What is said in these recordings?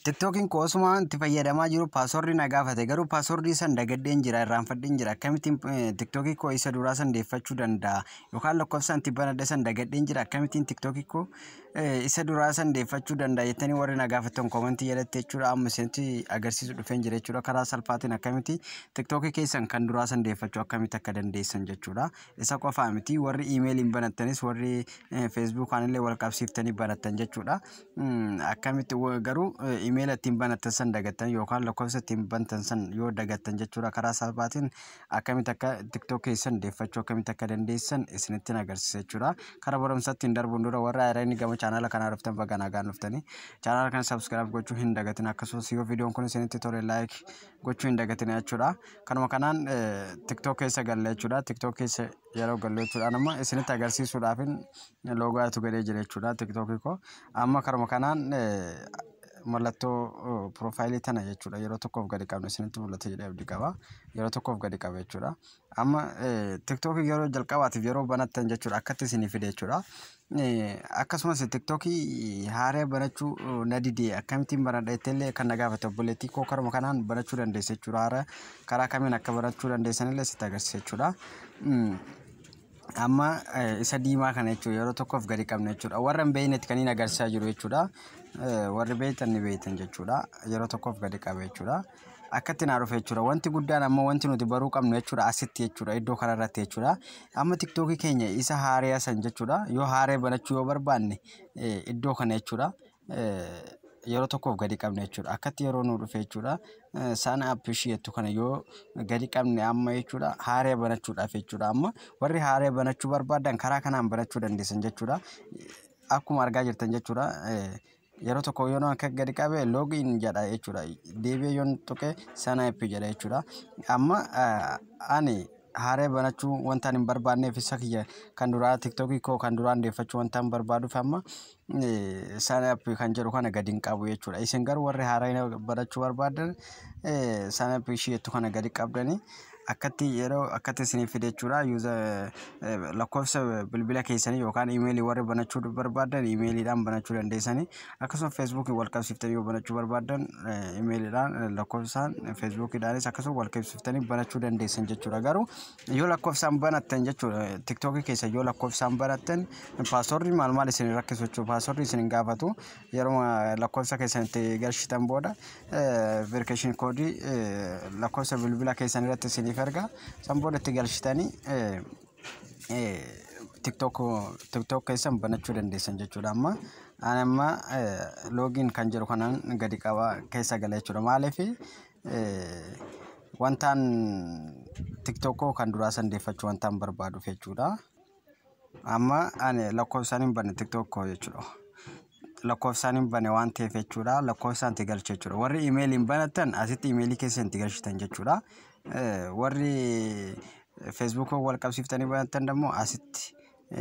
TikTokiin koo osuma itti fayyadamaa jiru passwordii na gaafate, garuu passwordii san dagadheen jira, irraanfadheen jira. Akkamittiin TikTokii koo isa duraa san deeffachuu danda'a? Yookaan lakkoofsaan itti banadhe san dagadheen jira, akkamittiin TikTokii koo isa duraa san deeffachuu danda'a jettanii warri na gaafattan commentii jalatti jechuudha. Amma isinitti agarsiisu dhufeen jira jechuudha. Karaa salphaatiin akkamitti TikTokii keessan kan duraa san deeffachuu akkamitti akka dandeessan jechuudha. Isa qofaa miti, warri iimeeliin banattanis, warri Facebookaan illee wal qabsiiftanii banattan jechuudha. Akkamitti garuu iimeela ittiin banattan san dagattan yookaan lakkoofsa ittiin bantan san yoo dagattan jechuudha, karaa salphaatiin akkamitti akka TikTok keessan deeffachuu akkamitti akka dandeessan isinitti agarsiisa jechuudha. Karaa barumsaatti hin darbuun dura, warra haaraan gama chaanaala kanaa dhuftan, baga nagaan dhuftanii. Chaanaala kana subscribe gochuu hin dagatin, akkasumas yoo viidiyoon kun isinitti tole like gochuu hin dagatin jechuudha. Kanuma kanaan TikTok keessa galle jechuudha. TikTok keessa yeroo gallu jechuudha, amma isinitti agarsiisuudhaaf logout godhee jira jechuudha TikTok koo. Amma karuma kanaan mallattoo profileii tana jechuudha yeroo tokkoof gadi qabne isinitti mul'ata jedhee abdii qaba. Yeroo tokkoof gadi qaba jechuudha. Amma TikTokii yeroo jalqabaatiif yeroo banattan jechuudha, akkatti isinii fide jechuudha. Akkasumas TikTokii haaraa banachuu na didee, akkamittiin banadha jetteellee kan na gaafate obboleettii koo, karuma kanaan banachuu dandeessa jechuudha. Haaraa karaa kamiin akka banachuu dandeessanillee sitti agarsiisa jechuudha. Amma isa diimaa kana jechuudha yeroo tokkoof gadi qabne jechuudha. Warra hin beeknetti kan inni agarsiisaa jiru jechuudha. Warri beektan ni beektan jechuudha. Yeroo tokkoof gadi qabe jechuudha. Akkatti naa dhufe jechuudha. Wanti guddaan amma wanti nuti baruu qabnu jechuudha asitti jechuudha, iddoo kanarratti jechuudha. Amma TikTokii keenya isa haaraa san jechuudha, yoo haaraa banachuu yoo barbaanne, iddoo kana jechuudha yeroo tokkoof gadi qabne jechuudha. Akkatti yeroo nu dhufe jechuudha. Sign up isheettu kana yoo gadi qabne amma jechuudha, haaraa banachuudhaaf jechuudha. Amma warri haaraa banachuu barbaadan karaa kanaan banachuu dandeessan jechuudha. Akkuma argaa jirtan jechuudha. Yeroo tokko yoo akka gadi qabe login jedha jechuudha. Deebi'ee yoon tuqe sign up jedha jechuudha. Amma ani haaraa banachuu wanta hin barbaanneef, isa kiyya kan duraa, TikTokii koo kan duraan deeffachuu wanta hin barbaaduuf, amma sign up kan jedhu kana gadi hin qabu jechuudha. Isin garuu warri haaraa banachuu barbaadan sign up isheettu kana gadi qabdanii akkatti yeroo akkatti isiniif fide jechuudha. Yuuza lakkoofsa bilbila keessanii yookaan iimeelii warri banachuu barbaadan iimeeliidhaan banachuu dandeessanii, akkasuma Facebookii wal qabsiiftanii yoo banachuu barbaadan iimeeliidhaan, lakkoofsaan, Facebookiidhaanis akkasuma wal qabsiiftanii banachuu dandeessan jechuudha. Garuu yoo lakkoofsaan banattan jechuudha, TikTokii keessa yoo lakkoofsaan banattan, passwordii maal maal isin rakkisu jechuudha. Passwordii isin hin gaafatu. Yeroo lakkoofsa keessan itti galchitan booda verification codeii lakkoofsa bilbila keessan irratti isiniif erga. San booda itti galchitanii TikTok keessan banachuu dandeessan jechuudha. Amma ani amma login kan jedhu kanaan gadi qaba keessa gala jechuudha. Maaliif? Wantaan TikTok kan duraa san deeffachuu wantaan barbaaduuf jechuudha. Amma ani lakkoofsaan hin banne TikTok jechuudha. Lakkoofsaan hin banne waan ta'eef jechuudha, lakkoofsaan itti galcha jechuudha. Warri iimeeliin banattan asitti iimeelii keessan itti galchitan jechuudha. Warri Facebookii wal qabsiiftanii banattan immoo asitti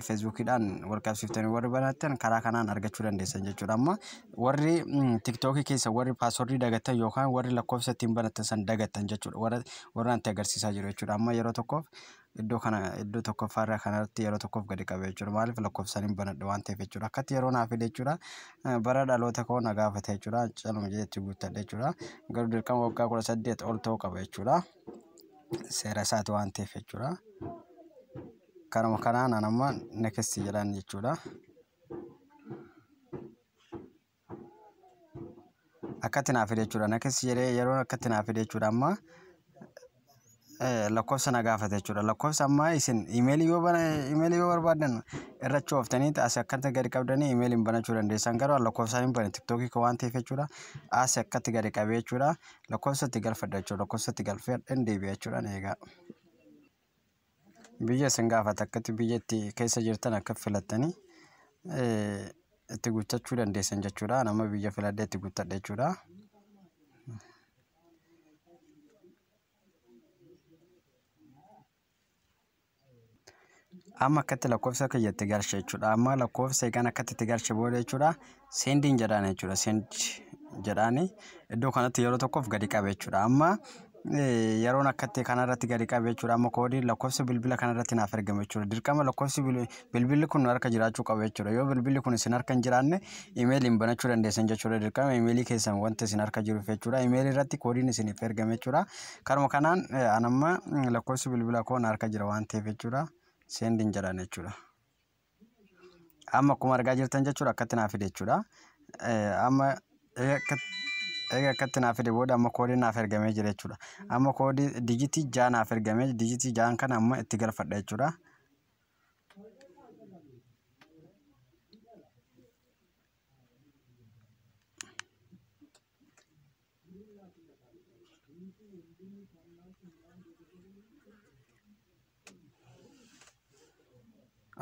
Facebookiidhaan wal qabsiiftanii warri banattan karaa kanaan argachuu dandeessan jechuudha. Amma warri TikTokii keessa warri passwordii dagattan yookaan warri lakkoofsa ittiin banattan san dagattan jechuudha. Warra itti agarsiisaa jiru jechuudha. Amma yeroo tokkoof iddoo kana, iddoo tokkoffaarra kanarratti yeroo tokkoof gadi qabe jechuudha. Maaliif? Lakkoofsaan hin banadhe waan ta'eef jechuudha. Akkatti yeroo naaf fide jechuudha. Bara dhaloota koo na gaafate jechuudha. Caluma jedhee itti guuttadhe jechuudha. Garuu dirqama waggaa 18 ol ta'uu qaba jechuudha. Seera isaati waan ta'eef jechuudha. Kanuma kanaan an amma next jedhaan jechuudha. Akkatti naaf fide jechuudha. Next jedhee yeroo akkatti naaf fide jechuudha, amma lakkoofsa na gaafate jechuudha. Lakkoofsa ammaa isin iimeelii yoo barbaadan irra cooftanii as akkatti gadi qabdanii iimeeliin banachuu dandeessan. Garuu lakkoofsaan hin bane TikTokii koo waan ta'eef jechuudha. As akkatti gadi qabee jechuudha. Lakkoofsa itti galfadha jechuudha. Lakkoofsa itti galfadheen deebi'a jechuudha eegaa. Biyya isin gaafata, akkatti biyya itti keessa jirtan akka filattanii itti guuttachuu dandeessan jechuudha. Nama biyya filadhee itti guuttadha jechuudha. Amma akkatti lakkoofsa kiyya itti galche jechuudha. Amma lakkoofsa eegaan akkatti itti galche booda jechuudha, sendiin jedhaan jechuudha. Send jedhaani iddoo kanatti yeroo tokkoof gadi qabe jechuudha. Amma Yeroon akkatti kanarratti gadi qabe jechuudha. Amma koodiin lakkoofsa bilbila kanarratti naaf ergame jechuudha. Dirqama lakkoofsi bilbilli kun harka jiraachuu qaba jechuudha. Yoo bilbilli kun isin harka hin jiraanne, imeeliin banachuu dandeessan jechuudha. Dirqama imeelii keessan wanta isin harka jiruuf jechuudha. Imeelii irratti koodiin isiniif ergame jechuudha. Karuma kanaan anamma lakkoofsi bilbila koo na harka jira waan ta'eef jechuudha. Send jedhaan jechuudha. Amma akkuma argaa jirtan jechuudha, akkatti naaf fide jechuudha. Amma eega akkatti naaf fide booda, amma koodiin naaf ergamee jira jechuudha. Amma koodii dijitii 6 naaf ergamee, dijitii 6 kana amma itti galfadha jechuudha.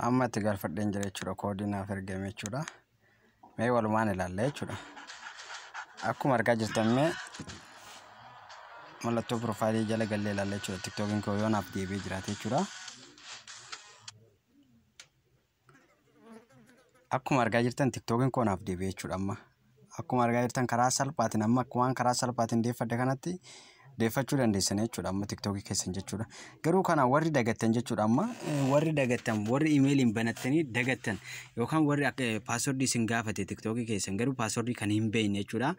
Amma itti galfadheen jira jechuudha, koodii naaf ergame jechuudha. Mee walumaan ilaalla jechuudha. Akkuma argaa jirtan, mee mallattoo piroofaayilii jala gallee ilaalla jechuudha. Tiktookiin koo yoo naaf deebi'ee jiraate jechuudha. Akkuma argaa jirtan, tiktookiin koo naaf deebi'ee jechuudha amma. Akkuma argaa jirtan, karaa salphaatiin amma waan karaa salphaatiin deeffadhe kanatti deeffachuu dandeessan jechuudha amma tiktookii keessan jechuudha. Garuu kana warri dagattan jechuudha, amma warri dagattan, warri imeeliin banattanii dagattan yookaan warri paaswordii isin gaafate tiktookii keessan garuu paaswordii kan hin beekne jechuudha.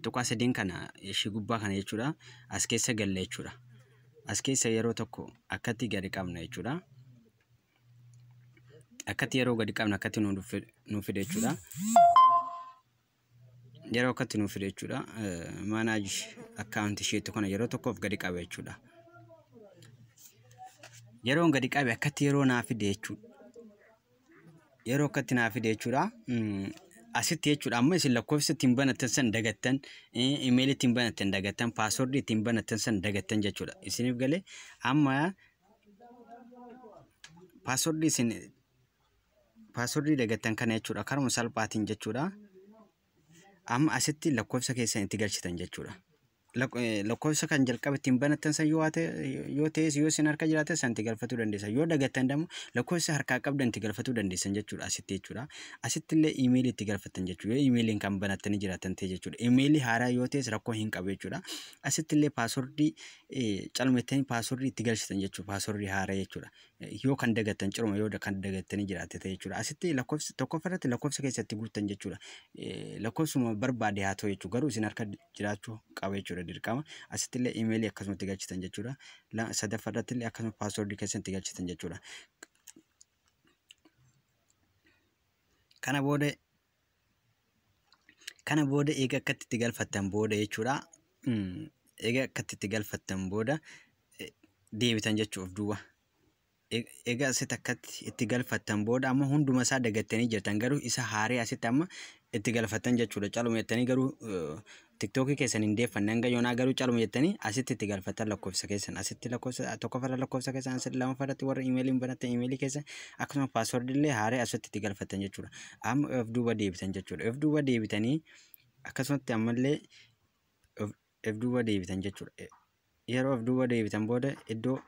Tuqaa sadeen kana ishii gubbaa kana jechuudha, as keessa galle jechuudha. As keessa yeroo tokko akkatti gadi qabna jechuudha. Akkatti yeroo gadi qabna, akkatti nu fide jechuudha. Yeroo akkatti nu fide jechuudha. Manage account isheetu kana yeroo tokkoof gadi qaba jechuudha. Yeroon gadi qabe, akkatti yeroo naa fide jechuudha. Yeroo akkatti naa fide jechuudha. Asitti jechuudha, amma isin lakkoofsa ittiin banattan san dagattan, imeelii ittiin banattan dagattan, paaswordii ittiin banattan san dagattan jechuudha. Isiniif galee? Amma paaswordii isin paaswordii dagattan kana jechuudha, karuma salphaatiin jechuudha. Amma asitti lakkoofsa keessan itti galchitan jechuudha. Lakkoofsa kan jalqaba ittiin banattan san yoo ta'es, yoo isin harka jiraate san itti galfatuu dandeessan. Yoo dagattan immoo lakkoofsa harkaa qabdan itti galfatuu dandeessan jechuudha asitti jechuudha. Asitti illee imeelii itti galfattan jechuudha. Yoo imeeliin kan banattanii jiraatan ta'e jechuudha. Imeelii haaraa yoo ta'es rakkoo hin qabu jechuudha. Asitti illee paaswordii calmettanii paaswordii itti galchitan jechuudha. Paaswordii haaraa jechuudha. Yoo kan dagattan ciruma, yoo kan dagattanii jiraate ta'e jechuudha. Asitti lakkoofsa tokkoffaa irratti lakkoofsa keessatti guuttan jechuudha. Lakkoofsuma barbaade haa ta'u jechuudha. Garuu isin harka jiraachuu qaba jechuudha dirqama. Asitti illee imeelii akkasumatti galchitan jechuudha. Sadaffaa irratti illee akkasuma paaswordii keessatti galchitan jechuudha. Kana booda eega akkatti itti galfattan booda jechuudha. Eega akkatti itti galfattan booda deebitan jechuuf duuba. Egaa asitti akkatti itti galfattan booda, amma hunduma isaa dagattanii jirtan, garuu isa haaree asitti amma itti galfattan jechuudha. Caluma jettanii garuu tiktookii keessan hin deeffanne hanga yoonaa, garuu caluma jettanii asitti itti galfattan lakkoofsa keessan, asitti lakkoofsa tokkoffarra lakkoofsa keessan, asitti lamaffarratti warra imeeliin banattan imeelii keessan, akkasuma paaswordii illee haaree asitti itti galfattan jechuudha. Amma of duuba deebitan jechuudha. Of duuba deebitanii akkasumatti ammallee of duuba deebitan jechuudha. Yeroo of duuba deebitan booda, iddoo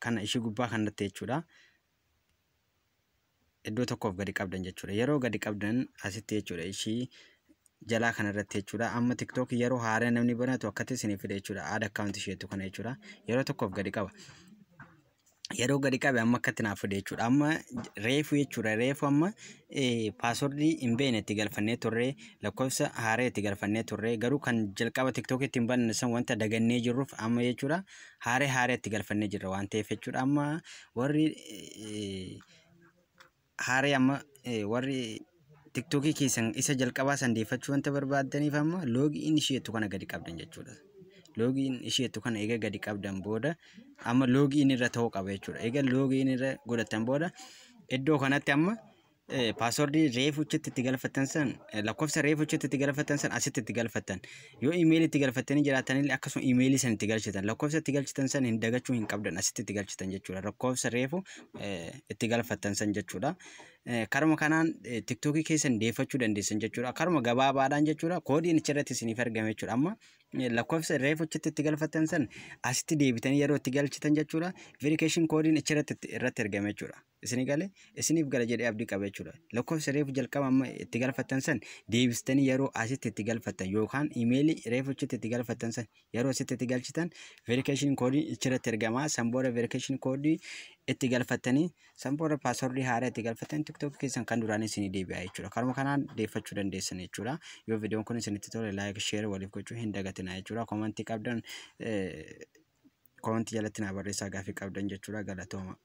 kana ishii gubbaa kanatti jechuudha. Iddoo tokkoof gadi qabdan jechuudha. Yeroo gadi qabdan asitti jechuudha, ishii jalaa kanarratti jechuudha. Amma tiktook yeroo haaraa namni banatu akkatti isinii fida jechuudha. Add account isheetu kana jechuudha. Yeroo tokkoof gadi qaba. Yeroo gadi qabe, amma akkatti naaf fide jechuudha. Amma reefu jechuudha. Reefu amma paaswordii hin beekne itti galfannee turre, lakkoofsa haaraa itti galfannee turre, garuu kan jalqaba tiktook ittiin banne san wanta dagannee jirruuf, amma jechuudha, haaree haaree itti galfannee jirra waan ta'eef jechuudha. Amma warri haaree, amma warri tiktookii keessan isa jalqabaa san deeffachuu wanta barbaaddaniif, amma login isheetu kana gadi qabdan jechuudha. Login isheetu kana eega gadi qabdan booda, amma login irra ta'uu qaba jechuudha. Eega login irra godhatan booda, iddoo kanatti amma paaswordii reefu achitti itti galfattan san, lakkoofsa reefu achitti itti galfattan san asitti itti galfattan. Yoo imeelii itti galfattanii jiraatanillee, akkasuma imeelii san itti galchitan. Lakkoofsa itti galchitan san hin dagachuu hin qabdan, asitti itti galchitan jechuudha. Lakkoofsa reefu itti galfattan san jechuudha. Karuma kanaan TikTokii keessan deeffachuu dandeessan jechuudha. Karuma gabaabaadhaan jechuudha. Koodiin achirratti isiniif argame jechuudha. Amma lakkoofsa reefu achitti itti galfattan san asitti deebitanii yeroo itti galchitan jechuudha. Verification koodiin achirratti irratti argame jechuudha. Isinii galee, isiniif gala jedhee abdii qaba jechuudha. Lakkoofsa reefu jalqaba amma itti galfattan san deebistanii yeroo asitti itti galfattan yookaan imeelii reefu achitti itti galfattan san yeroo asitti itti galchitan, verification koodiin achirratti argama. San booda verification koodii itti galfattanii, san booda passwordii haaraa itti galfattan, TikTok keessan kan duraan isinii deebi'a jechuudha. Karuma kanaan deeffachuu dandeessan jechuudha. Yoo viidiyoon kun isinitti tole, like, share waliif gochuu hin dagatinaa jechuudha. Commentii qabdan commentii jalatti naa barreessaa, gaafii qabdan jechuudha. Galatooma.